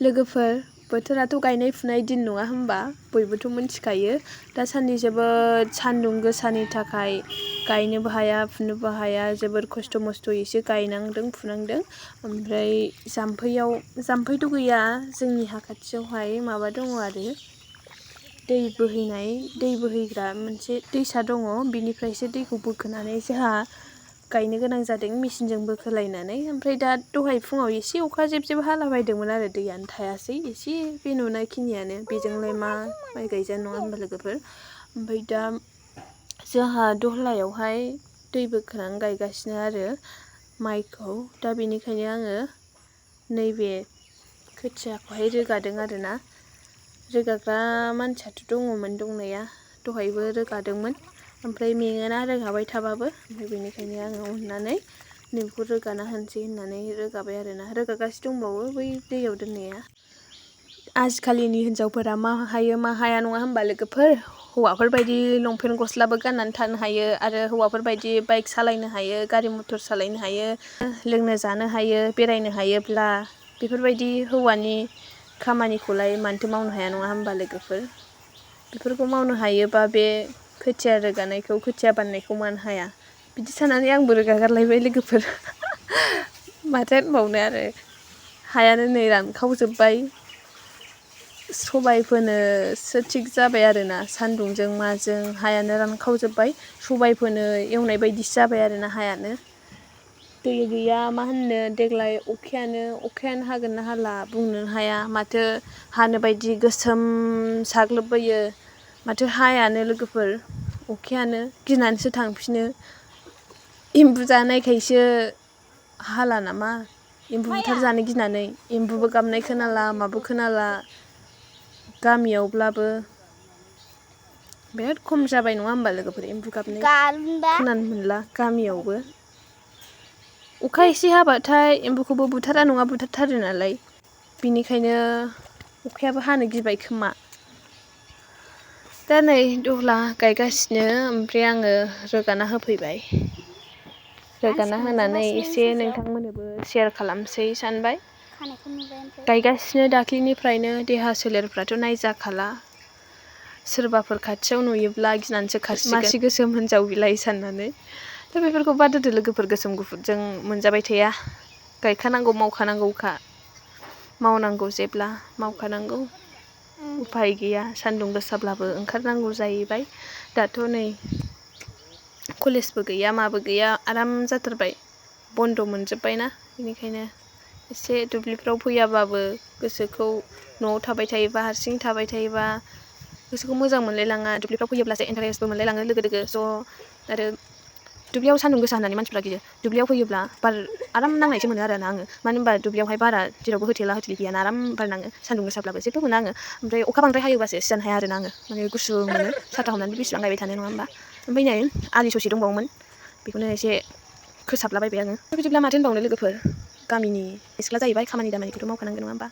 लोगोफोर बोथोराथ' गायनाय फुनाय दिन नङा होमबा बयबोथ' मिथिखायो दासान्दि जोबोद सान्दुं गोसानि थाखाय गायनोबो हाया फुनोबो हाया जोबोद खस्थ' मस्थ'यैसो गायनांदों फुनांदों ओमफ्राय जाम्फैथ' गैया जोंनि खाथियावहाय माबा दङ आरो दै बोहैग्रा मोनसे दैसा दङ बिनिफ्रायसो दैखौ बोखोनानै जोंहा गायनो गोनां जादों मेचिनजों बोखोलायनानै ओमफ्राय दा दहाय फुङाव एसे अखा जेब जेब हालाबायदोंमोन आरो दैयानो थायासै एसे बे नुनायखिनियानो बेजोंलाय मा माइ गायजानो नङा होनबा लोगोफोर ओमफ्राय दा जोंहा दहलायावहाय दै बोखोनानै गायगासिनो आरो माइखौ दा बेनिखायनो आङो नैबे खोथियाखौहाय रोगादों आरोना रोगाग्रा मानसियाथ' दङमोन दंनाया दहायबो रोगादोंमोन ओमफ्राय मेङोना रोगाबाय थाबाबो ओमफ्राय बेनिखायनो आङो अननानै नोंखौ रोगाना होनोसै होननानै रोगाबाय आरोना रोगागासिनो दंबावो बै दैयाव दोननाया आजिखालिनि हिनजावफोरा मा हायो मा हाया नङा होमबा लोगोफोर हौवाफोरबायदि लंपेन्ट गस्लाबो गाननानै थानो हायो आरो हौवाफोरबायदि बाइक सालायनो हायो गारि मथर सालायनो हायो लोंनो जानो हायो बेरायनो हायोब्ला बेफोरबायदि हौवानि खामानिखौलाय मानोथो मावनो हाया नङा होमबा लोगोफोर बेफोरखौ मावनो हायोबा बे खोथिया रोगानायखौ खोथिया बाननायखौ मानो हाया बिदि साननानै आंबो रोगागारलायबाय लोगोफोर माथो होनबावनो आरो हायानो नै रानखावजोब्बाय सबाय फोनोसो थिग जाबाय आरोना सान्दुंजों माजों हायानो रानखावजोब्बाय सबाय फोनो एवनाय बायदिसो जाबाय आरोना हायानो दै गैया मा होननो देग्लाय अखायानो हागोन ना हाला बुंनो हाया माथो हानो बायदि गोसोम साग्लोबबोयो माथो हायानो लोगोफोर अखायानो गिनानैसो थांफिनो एम्बु जानायखायसो हाला नामा एम्बु बुथारजानो गिनानै एम्बुबो गाबनाय खोनाला माबो खोनाला गामियावब्लाबो बिराद खम जाबाय नङा होमबा लोगोफोर एम्बु गाबनाय खोनानो मोनला गामियावबो अखा एसे हाबाथाय एम्बुखौबो बुथारा नङा बुथारथारो नालाय बिनिखायनो अखायाबो हानो गिबाय खोमा दा नै दहला गायगासिनो ओमफ्राय आङो रोगाना होफैबाय रोगाना होनानै एसे नोंथांमोननोबो शेयार खालामसै सानबाय गायगासिनो दाख्लिनिफ्रायनो देहा सोलेरफ्राथ' नायजाखाला सोरबाफोर खाथियाव नुयोब्ला गिनानैसो खारसिगोन मासे गोसोम हिनजाव बिलाइ साननानै दा बेफोरखौ बाद होदो लोगोफोर गोसोम गुफुरजों मोनजाबाय थाया गायखानांगौ मावखानांगौखा मावनांगौ जेब्ला मावखानांगौ उफाय गैया सान्दुं गोसाब्लाबो ओंखारनांगौ जाहैबाय दाथ' नै कलेजबो गैया माबो गैया आराम जाथारबाय बन्द' मोनजोब्बायना बेनिखायनो एसे दुब्लिफ्राव फैयाबाबो गोसोखौ न'आव थाबाय थायोबा हारसिं थाबाय थायोबा गोसोखौ मोजां मोनलायलाङा दुब्लिफ्राव फैयोब्लासो इन्टारेस्टबो मोनलायलाङो लोगो दोगो ज' आरो दुब्लियाव सान्दुं गोसा होननानै मानसिफ्रा गियो दुब्लियाव फैयोब्ला बार आराम नांनायसो मोनो आरोना आङो मानो होनबा दुब्लियावहाय बारा जेरावबो होथेला होथेलि गैयाना आराम बार नाङो सान्दुं गोसाब्लाबो जेबो मोना आङो ओमफ्राय अखा बांद्राय हायोबासो सिजानो हाया आरोना आङो माने गुसु मोनो साथा हमनानै बेसेबां गायबाय थानो नङा होमबा ओमफ्राय नै आलि ससे दंबावोमोन बेखौनो एसे फोसाबलाबायबाय आङो बिदिब्ला माथो होनबावनो लोगोफोर गामिनि सिख्ला जाहैबाय खामानि दामानिखौथ' मावखानांगोन नङा होमबा